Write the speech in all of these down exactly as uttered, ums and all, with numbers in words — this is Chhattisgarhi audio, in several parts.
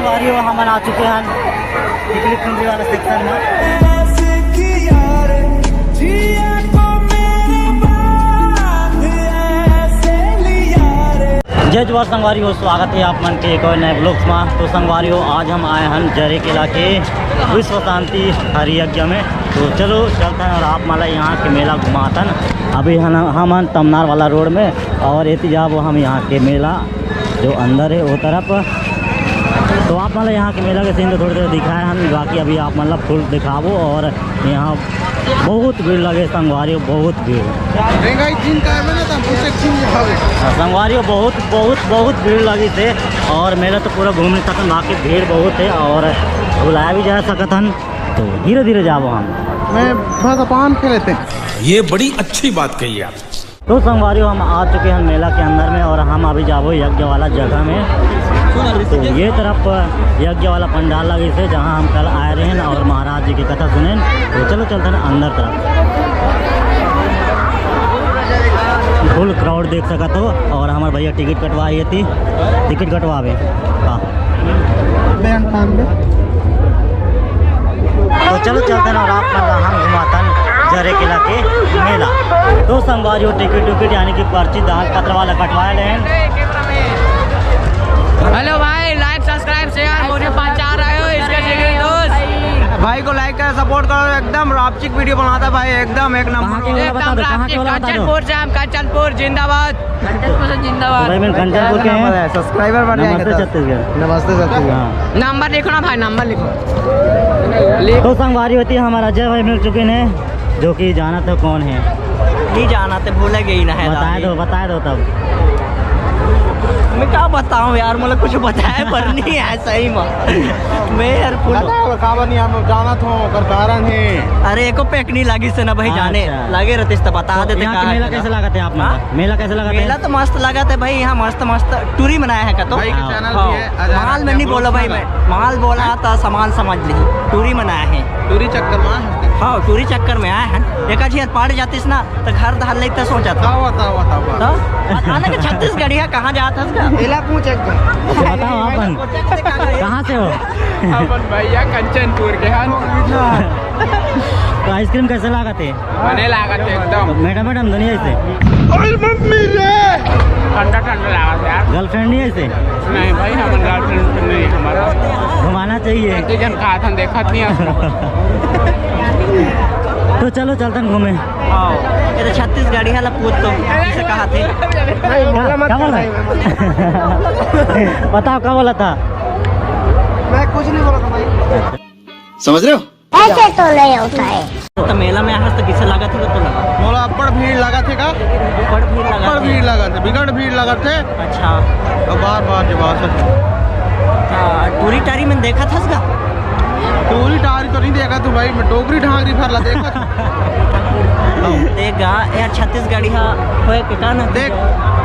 अरे, हमन आ चुके हैं टिकली खुंडी वाला सेक्शन में। जय जोहार संगवारी हो, स्वागत है आप मन के एक और नए ब्लॉग्स में। तो संगवारी हो, आज हम आए हैं जरेकेला के विश्व शांति हरि यज्ञ में। तो चलो चलते हैं और आप मन ला यहाँ के मेला घुमातन। अभी हम हमन तमनार वाला रोड में और एती जाबो हम यहाँ के मेला जो अंदर है वो तरफ। तो आप मन ला यहाँ के मेला के सीन तो थोड़ी देर दिखाए हम, बाकी अभी आप मन ला फुल दिखाबो। और यहाँ बहुत भीड़ लगे संगवारी हो, बहुत भीड़। रेंगाई जिन का है ना, तो हम उसे छीन जावे। हाँ, संगवारी हो, बहुत, बहुत, बहुत भीड़ लगी थे और मेला तो पूरा घूम नहीं सकन, बाकी भीड़ बहुत है और भुलाया भी जा सकत हन। तो धीरे धीरे जाबो हम। मैं बस पान खेले थे। ये बड़ी अच्छी बात कही आप। तो संगवारी हो, हम आ चुके हैं मेला के अंदर में और हम अभी जाबो यज्ञ वाला जगह में। तो ये तरफ यज्ञ वाला पंडाल लगे थे, जहाँ हम कल आए रहे हैं और महाराज जी की कथा सुने। तो चलो चलते हैं अंदर तरफ। फुल क्राउड देख सकत हो और हमारे भैया टिकट कटवाए थी, टिकट कटवावे। हाँ। बे अंठानवे। तो चलो चलते हैं और आप मन ला हम घुमातन जरेकेला के मेला। तो संगवारी हो, टिकट उकट यानी कि पर्ची दान पत्र वाला कटवाए ले हैं। हेलो भाई, लाइक सब्सक्राइब शेयर मुझे पहुंचा रहे हो इसके जरिए दोस्त। भाई को लाइक करो, सपोर्ट करो, एकदम रापचिक वीडियो बनाता है भाई, एकदम एक नंबर। कहाँ के हो, बता एकदम दो, कहाँ के रापचिक, हो, बता दो। कंचनपुर से हम, कंचनपुर जिंदाबाद। कंचनपुर से जिंदाबाद। भाई, मैं कंचनपुर के हैं। सब्सक्राइबर बढ़ जाएंगे नमस्ते तो। छत्तीसगढ़। नमस्ते छत्तीसगढ़। हाँ। नंबर लिखो ना भाई, नंबर लिखो। तो संगवारी होती है, हमारा अजय भाई मिल चुके हैं, जो कि जाना तो कौन है? नहीं जाना तो भूल गई ना है बता दादी। दो, बता दो तब। मैं क्या बताऊं यार, मतलब कुछ बताए पर नहीं है सही में। मैं यार फुल पता है, काबर नहीं हम जानत हो, ओकर कारण है। अरे, एको पैक नहीं लागिस ना भाई, जाने अच्छा। लागे रहतिस तो बता तो देते यहाँ का के है मेला ना। कैसे लागत है आप मन हाँ? का? मेला कैसे लागत है? मेला तो मस्त लागत है भाई, यहाँ मस्त मस्त टूरी मनाया है का तो? भाई का हाँ। चैनल हाँ। भी है, आजाद माल में नहीं बोला भाई वाला। मैं, माल बोला था, सामान समझ ली, टूरी मनाया है। टूरी चक्कर में है। हाँ, टूरी चक्कर में आया है। एक आध यार पड़ जातिस ना, तो घर धार लेते सोचा था। बताओ, बताओ, बताओ, बताओ। तो बताना कि छत्तीसगढ़िया कहाँ जात हस का? एला पूछ एक बार। अच्छा, बताओ आप मन। कहाँ से हो? अपन भैया कंचनपुर के हन। तो आइसक्रीम कैसे लागत है? बने लागत है एकदम। मैडम, मैडम, दुनिया से। अरे मम्मी रे! ठंडा ठंडा लागत है यार। गर्लफ्रेंड नहीं है इसे? नहीं भाई, हम गर्लफ्रेंड नहीं है हमारा। घुमाना चाहिए। एक जन कहा था, देखत नहीं है। तो चलो चलते हैं घूमे। आओ, ये तो छत्तीसगढ़ी वाला पूछ तो किसे कहा थे? नहीं, बोला मत क्या बोला? कर भाई, मैं मत बताओ, क्या बोला था? मैं कुछ नहीं बोला था भाई। समझ रहे हो? ऐसे तो नहीं होता है। तो मेला में आहस तो किसे लागत है तो लगा? मोला अब्बड़ भीड़ लागत है का? अब्बड़ भीड़ लागत अब्बड़ है। भीड़ लागत है, बिगड़ भीड़ लागत है। अच्छा। अब बार बार जब आ सकते। हाँ, टूरी टारी मन देखत हस का? टूरी टारी तो नहीं देखा तू भाई, मैं डोगरी ढांगरी भर ला देखा तू। देख गा, यार छत्तीसगढ़ी हा होए के का ना? देख,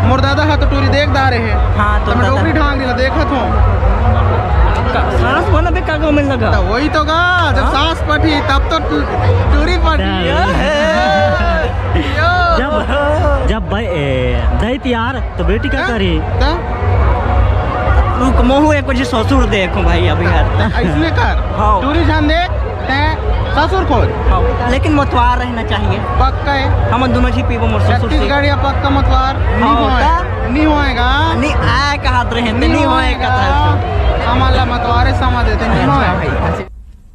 मोर दादा हा तो टूरी देख दारे है। हाँ, तो तो मैं दादा डोगरी ढांगरी ला देखत हूँ। का-, सांस बना बे का गो में लगा? तो वही तो गा, जब हाँ? सांस पटी तब तो टू-, टूरी पटी। चल। यो। जब, जब भाई, ए, दैत यार तो बेटी का हैं? करी? त? रुक, मोहू एक बजे ससुर देखो भाई अभी यार। अइसने कर। हाँ। टूरी जान दे, तैं ससुर खोज। हाँ। लेकिन मतवार रहना चाहिए। पक्का है। हम दोनों जी पीबो मोर ससुर से। छत्तीसगढ़िया पक्का मतवार। हाँ, नहीं होए। होता। नहीं होएगा। नहीं आए कहत रहे, नहीं नहीं होए होएगा। कहत रहे। हमारा मतवारे समझ देते, नहीं होए।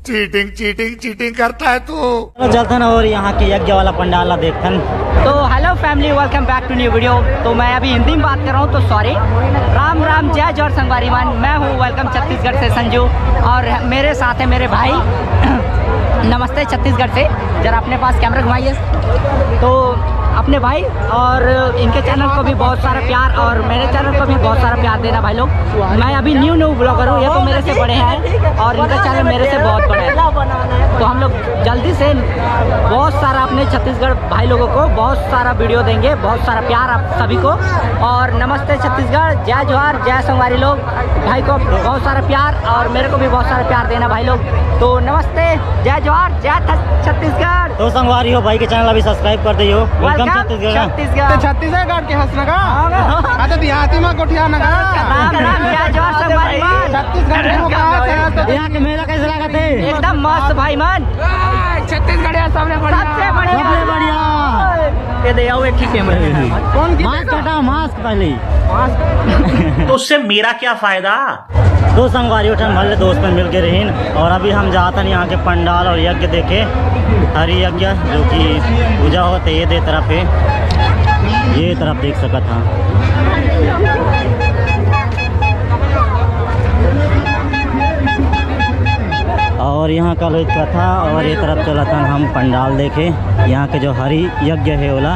चीटिंग, चीटिंग, चीटिंग करता है तू। चलो चलते हैं और यहाँ के यज्ञ वाला पंडाल ला देखते हैं। तो hello family, welcome back to new video। तो मैं अभी हिंदी में बात कर रहा हूँ, तो सॉरी। राम राम, जय जोहार संगवारी मन, मैं हूँ welcome छत्तीसगढ़ से संजू और मेरे साथ है मेरे भाई। नमस्ते छत्तीसगढ़ से, जरा अपने पास कैमरा घुमाइए। तो अपने भाई और इनके चैनल को भी बहुत सारा प्यार और मेरे चैनल को भी बहुत सारा प्यार देना भाई लोग। मैं अभी न्यू न्यू ब्लॉगर हूँ, ये तो मेरे से बड़े हैं और इनका चैनल मेरे से बहुत बड़ा है। तो हम लोग जल्दी से बहुत सारा अपने छत्तीसगढ़ भाई लोगों को बहुत सारा वीडियो देंगे, बहुत सारा प्यार आप सभी को। और नमस्ते छत्तीसगढ़, जय जोहार, जय संगवारी लोग। भाई को बहुत सारा प्यार और मेरे को भी बहुत सारा प्यार देना भाई लोग। तो नमस्ते, जय जोहार, जय छ-, छत्तीसगढ़। तो संगवारी हो, भाई के चैनल अभी सब्सक्राइब कर दियो। Welcome welcome Chhattisgarh. छत्तीसगढ़। ते छत्तीसगढ़ के हस ना का? हाँ। हाँ, तो देहाती में कोठिया ना का? राम राम, जय जोहार संगवारी मन। छत्तीसगढ़ के यहाँ के मेला कैसे लागत हे? एकदम मस्त भाई मन। छत्तीसगढ़िया सबले बढ़िया। सबसे बढ़िया। सबले बढ़िया। ये दे आओ एक ही कैमरा। कौन की मास्क हटाओ, मास्क पहले। तो उससे मेरा क्या फायदा? तो संगवारी उठन भले दोस्त मन मिल के रहीन और अभी हम जातन यहाँ के पंडाल और यज्ञ देखे। हरि यज्ञ जो कि पूजा होते ये दे तरफ है, ये तरफ देख सकत हा। और यहाँ कल हुई कथा और ये तरफ चलत हन हम पंडाल देखे। यहाँ के जो हरि यज्ञ है ओला,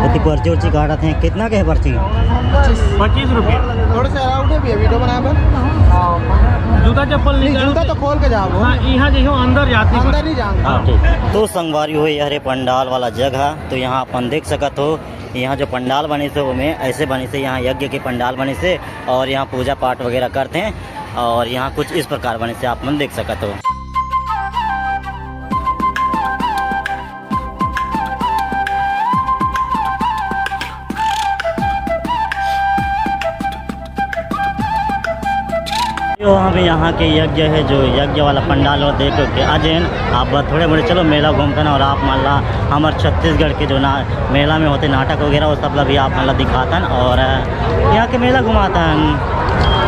एती पर्ची उर्ची काटत हैं। कितना के है पर्ची? पच्चीस रुपये। थोड़े से अलाउड है भैया, वीडियो बनाए पर। जूता चप्पल नहीं, निकाल जूता तो खोल के जाओ। हाँ, यहाँ जो अंदर जाती अंदर नहीं जाऊंगा। हाँ, ठीक। तो संगवारी हो, ये हरे पंडाल वाला जगह, तो यहाँ अपन देख सकत हो, यहाँ जो पंडाल बने से, ओमे ऐसे बने से, यहाँ यज्ञ के पंडाल बने से, और यहाँ पूजा पाठ वगैरह करते हैं, और यहाँ कुछ इस प्रकार बने से आप मन देख सकत हो। तो हम यहाँ के यज्ञ है, जो यज्ञ वाला पंडाल हो, देख के आ जाइन आप बस थोड़े मोड़े। चलो मेला घूमतन और आप मन ला हमर छत्तीसगढ़ के जो ना मेला में होते नाटक वगैरह, वो सब ला भी आप मन ला दिखातन और यहाँ के मेला घुमातन।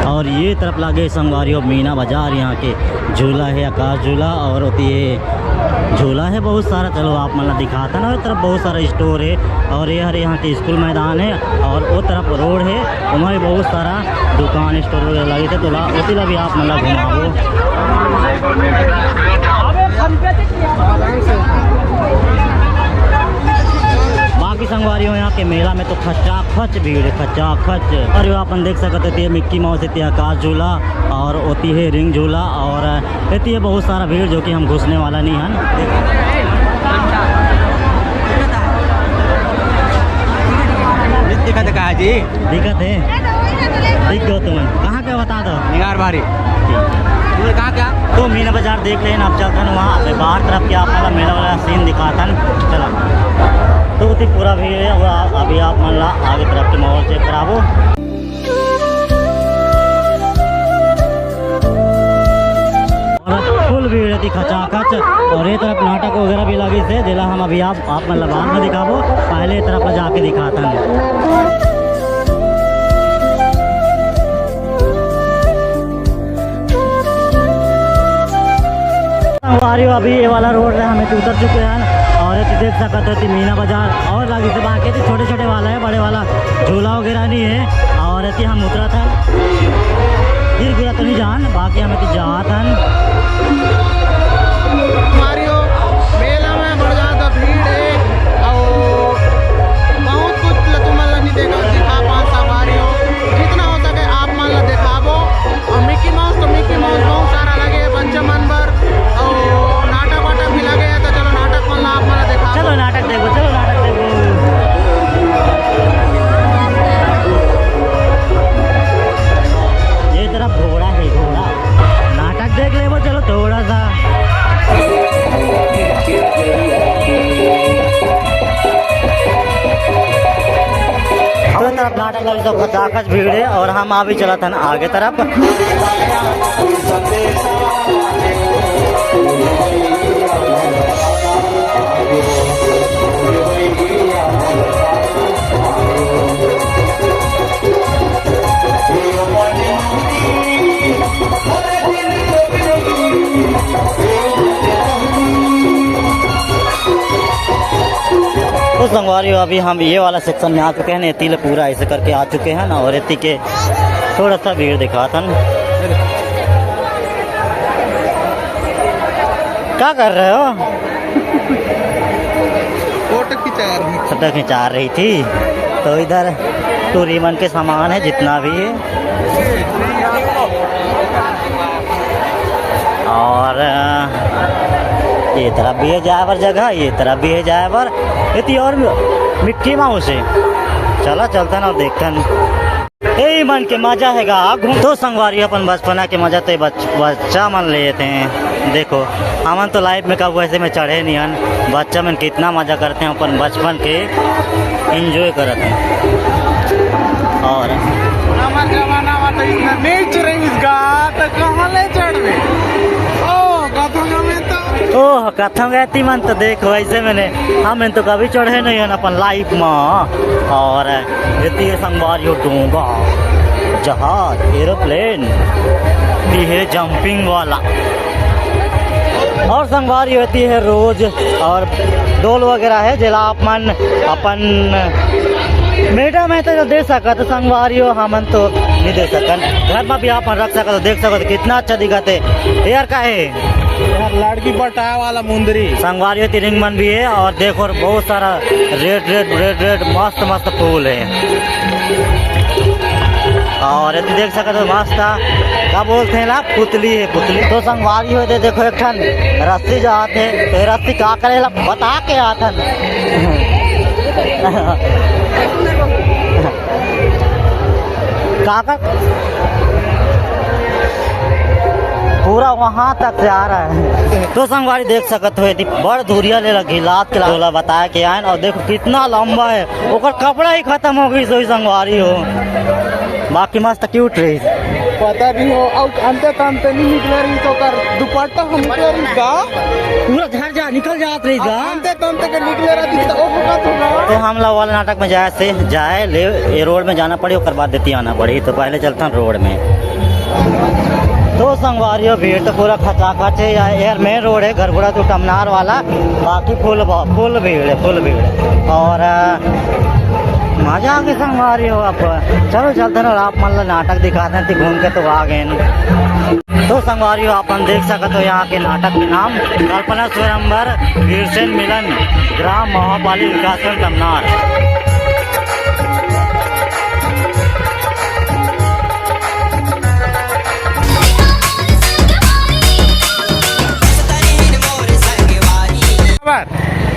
और ये तरफ लागे संगवारी हो मीना बाजार, यहाँ के झूला है आकाश झूला और होती है झूला है बहुत सारा। चलो आप मन ला दिखातन और तरफ बहुत सारा स्टोर है और ये हरे यहाँ के स्कूल मैदान है और वो तरफ रोड है, वहाँ भी बहुत सारा दुकान स्टोर वगैरह लगे थे। तो ला, उसी ला भी आप मन ला घुमाबो। बाकी संगवारी हो यहाँ के मेला में तो खचाखच भीड़ है, खचाखच। और यो अपन देख सकत हो, ये मिक्की माउस है, आकाश झूला और होती है रिंग झूला और एती है बहुत सारा भीड़ जो कि हम घुसने वाला नहीं है ना। दिक्कत है कहाँ जी? दिक्कत है? दिख गयो तुमन। कहाँ के बता दो। निगार बारी। ठीक। तुमने कहाँ क्या? तो मीना बाजार देख लेन, अब चलते हैं वहाँ पे बाहर तरफ के आप वाला मेला वाला सीन दिखाता है। चला। तो उतनी पूरा भीड़ है, वो अभी आप मन ला आगे तरफ के माहौल चेक कराबो। और फुल भीड़ है खचाखच। और ये तरफ नाटक वगैरह भी लगी से, जेला हम अभी आप, आप मतलब बाद में दिखाबो, पहले ये तरफ जाके दिखाता हूँ। संगवारी हो, अभी ये वाला रोड है, हम एती उतर चुके हैं और एती देख सकत हो एती मीना बाजार और लगी से बाकी एती छोटे छोटे वाला है, बड़े वाला झूला वगैरह नहीं है। और एती हम उतरत हन, गिर गिरा तो नहीं जान, बाकी हम एती जात हन। संगवारी हो, मेला में बड़ ज्यादा भीड़ है और बहुत कुछ तुमन ला नहीं देखा, दिखा पान संगवारी हो, जितना हो सके आप मन ला दिखाबो। और मिकी माउस तो मिकी माउस बहुत सारा लगे हे बच्चा मन बर, और नाटक वाटक भी लगे हे, तो चलो नाटक मन ला आप मन ला देखा। चलो नाटक देखो, चलो नाटक देखो। ये तरफ घोड़ा है, घोड़ा। नाटक देख लेबो, चलो थोड़ा सा। तो तरफ नाटक लगे तो खचाखच भीड़ है और हम अभी चलत हन आगे तरफ। तो संगवारी हो, अभी हम ये वाला सेक्शन में आ चुके हैं, एती ले पूरा ऐसे करके आ चुके हैं ना, और एती के थोड़ा सा भीड़ दिखात हन। क्या कर रहे हो? फोटो खिंचा रही। फोटो खिंचा रही थी, तो इधर टूरी मन के सामान है जितना भी है। और, अ, ये तरफ भी है जाए बर जगह, ये तरफ भी है जाए बर। एती और मिक्की माउस है। चला, चलतन और देखतन। ए मन के मजा है गा घूम। तो संगवारी अपन बचपना के मजा तो बच-, बच्चा मन लेते हैं। देखो, हमन तो लाइफ में कब वैसे में चढ़े नहीं हन, बच्चा मन कितना मजा करते हैं अपन बचपन के। एंजॉय करत हे। और हमर जमाना में तो इतना नहीं चुरई उसका, तो कहाँ ले चढ़ ओह, कथों गए ती मन तो देख, वैसे मैंने, हमन तो कभी चढ़े नहीं हन अपन लाइफ में। और एती हे संगवारी हो डोंगा, जहाज, एरोप्लेन, ती हे जंपिंग वाला। और संगवारी हो एती हे रोज और डोल वगैरह हे, जेला आप मन अपन मेटा में तो दे सकत, संगवारी हो, हमन तो नहीं दे सकन। घर में भी आप मन रख सकत, देख सकत, कितना अच्छा दिखत हे। यार का हे? यार, लड़की पटाए वाला मुंदरी। संगवारी हो, तिरिंग मन भी हे और देखो, और बहुत सारा रेड, रेड, रेड, रेड, मस्त, मस्त फूल हे। और एती देख सकत हो, मस्त, का बोलथे ला, पुतली हे, पुतली। तो संगवारी हो, एती देखो, एक ठन रस्सी जात हे, तो ये रस्सी का करे ला, बता के आथन। काका पूरा वहां तक से आ रहा है। तो संगवारी देख सकत हो, एती बड़ धुरिया ले लगी, लात के ला-, तोला बताए के आयन, और देखो कितना लंबा है, ओकर कपड़ा ही खत्म हो गई, सोई संगवारी हो, बाकी मस्त क्यूट रही। पता नहीं हो, अउ अंते तंते नहीं निकले रही तो कर दुपट्टा हम निकले रही का? पूरा झड़ जा, निकल जात रही का? अंते तंते के निकले रही तो ओ होगा तो ना। तो हमला वाला नाटक में जाए से जाए ले, ये रोड में जाना पड़ी, ओकर बाद देती आना पड़ी। तो पहले चलता हूँ रोड में। तो संगवारी हो, भीड़ तो पूरा खचाखच है। या-, यार मेन रोड है घरघुड़ा टू टमनार वाला, बाकी फुल ब-, फुल भीड़ है, फुल भीड़। और, आ, मजा आ गया संगवारी हो। अब चलो चलते हैं और आप मन ला नाटक दिखाते हैं, तो घूम के तो आ गए हैं। तो संगवारी हो, आप मन देख सकत हो यहाँ के नाटक के नाम कल्पना स्वयंवर वीरसेन मिलन, ग्राम महापाली विकासखंड तमनार।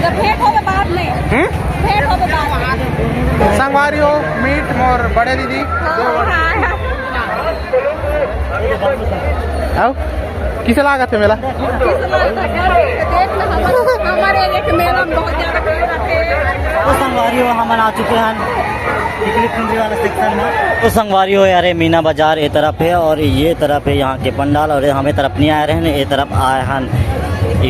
तो भेंट होबे बाद में। हम्म? भेंट होबे बाद में। संगवारी हो, मीट मोर बड़े दीदी। हाँ, हाँ, हाँ। आओ, किसे लागत है मेला? किसे लागत है? देख ना, हमर, हमर एरिया के मेला में बहुत ज्यादा भीड़ रहथे। तो संगवारी हो, हमन आ चुके हैं टिकली फुंदी वाला सेक्शन में। तो संगवारी हो, यार, ये मीना बाजार ये तरफ है और ये तरफ है यहाँ के पंडाल, और हम ये तरफ नहीं आए रहे, ये तरफ आए हैं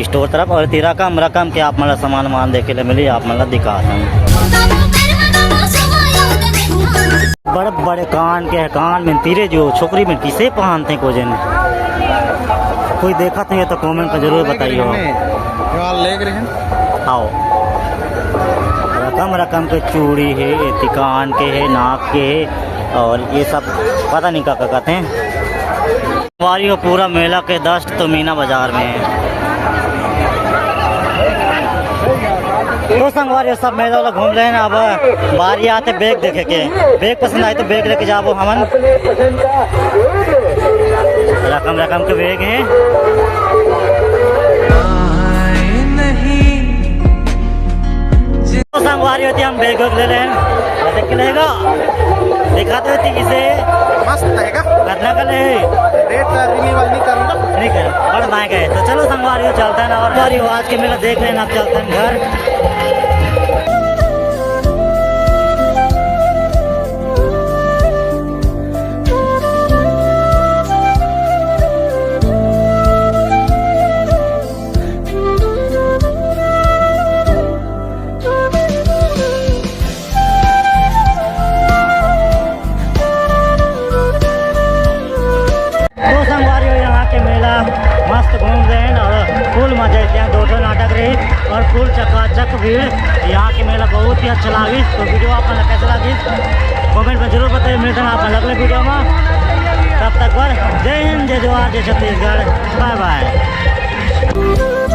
स्टोर तरफ, और इतनी रकम रकम के आप मन ला सामान वामान देखे ले मिली, आप मन ला दिखा हैं। बड़े बड़े कान के हे, कान में तीरे जो छोकरी में किसे पहनते को जन, कोई देखत हे तो कमेंट में जरूर बताइयो। लेग रहे हैं। आओ, रकम रकम के चूड़ी हे, एती कान के हे, नाक के हे, और ये सब पता नहीं का का कहते हैं। संगवारी हो, पूरा मेला के dust तो मीना बाजार में है। तो संगवारी हो, सब मेला वाला घूम रहे हैं। अब बारी आते bag देखे के, bag पसंद आए तो bag लेके जाबो हमन। रकम रकम के bag हैं। तो संगवारी हो, एती हम bag वैग ले लेन। देख के लेगा, दिखा दो एती किसे। मस्त है का? कितना का ले? रेट का रिन्यूअल नहीं करूँगा। नहीं करो, बड़ महंगा है। तो चलो संगवारी हो, चलते हैं ना, और संगवारी हो, आज के मेला देख लेना, अब चलते हैं घर। तो संगवारी हो, यहाँ के मेला मस्त घूम रहे हैं और full मजा आते हैं। दो ठो नाटक रही और full चकाचक भीड़। यहाँ के मेला बहुत ही अच्छा लागिस। तो video आप मन ला कैसे लागिस, comment में जरूर बताइए। मिलते हैं आप मन अगले video में। तब तक बर जय हिंद, जय जोहार, जय छत्तीसगढ़। Bye bye।